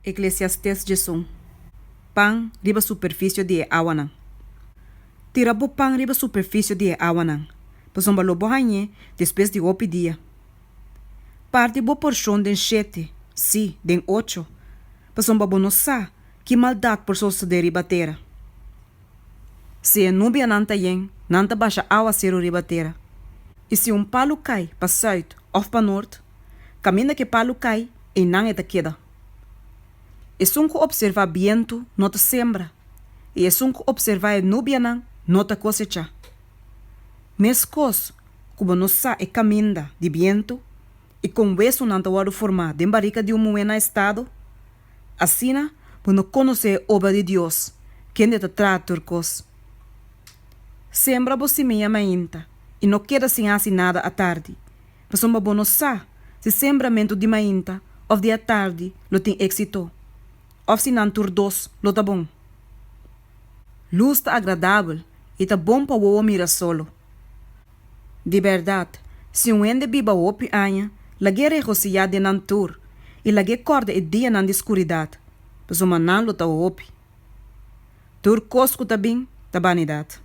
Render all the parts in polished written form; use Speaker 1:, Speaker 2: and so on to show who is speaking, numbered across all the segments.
Speaker 1: Eklesiastés 11. Pan riba superfisio di e awanan. Tira bo pan riba superfisio di e awanan, pasobra lo bo hañ'é despues di hopi dia. Parti bo porshon den shete, sí, den ocho, pasobra bo no sa ki maldat por sosodé riba tera. Si e nubianan ta yen, nan ta basha áwaseru riba tera. I si un palu kai pa sùit òf pa nort, kaminda ku e palu kai, einan e ta keda. Esun ku opservá bientu no ta sembra, i esun ku opservá e nubianan no ta kosechá. Meskos ku bo no sa e kaminda di bientu i kon wesunan ta wòrdu formá den barika di un muhé na estado, asina bo no konosé e obra di Dios, kende ta traha tur kos. Sembra bo simia mainta i no keda sin hasi nada atardi, pasobra bo no sa si sembramentu di mainta òf di atardi lo tin éksito, òf si nan tur dos lo ta bon. Lus ta agradabel i ta bon pa wowo mira solo. Di bèrdat, si un hende biba hopi aña, lag'é regosihá den nan tur i lag'é kòrda e dianan di skuridat, pasobra nan lo ta hopi. Tur kos ku ta bin ta banidat.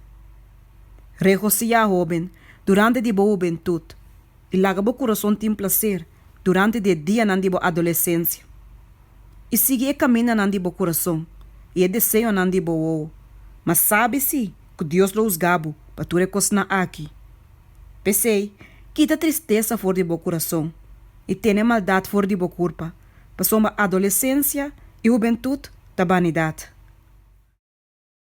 Speaker 1: Regosihá, hóben, durante di bo hubentut, i laga bo kurason tin plaser durante di e dianan di bo adolesensia. I sigui e kamindanan di bo kurason i e deseonan di bo wowo, ma sabi si ku Dios lo husga bo pa tur e kosnan aki. P'esei, kita tristesa for di bo kurason i tene maldat for di bo kurpa, pasobra adolesensia i hubentut ta banidat.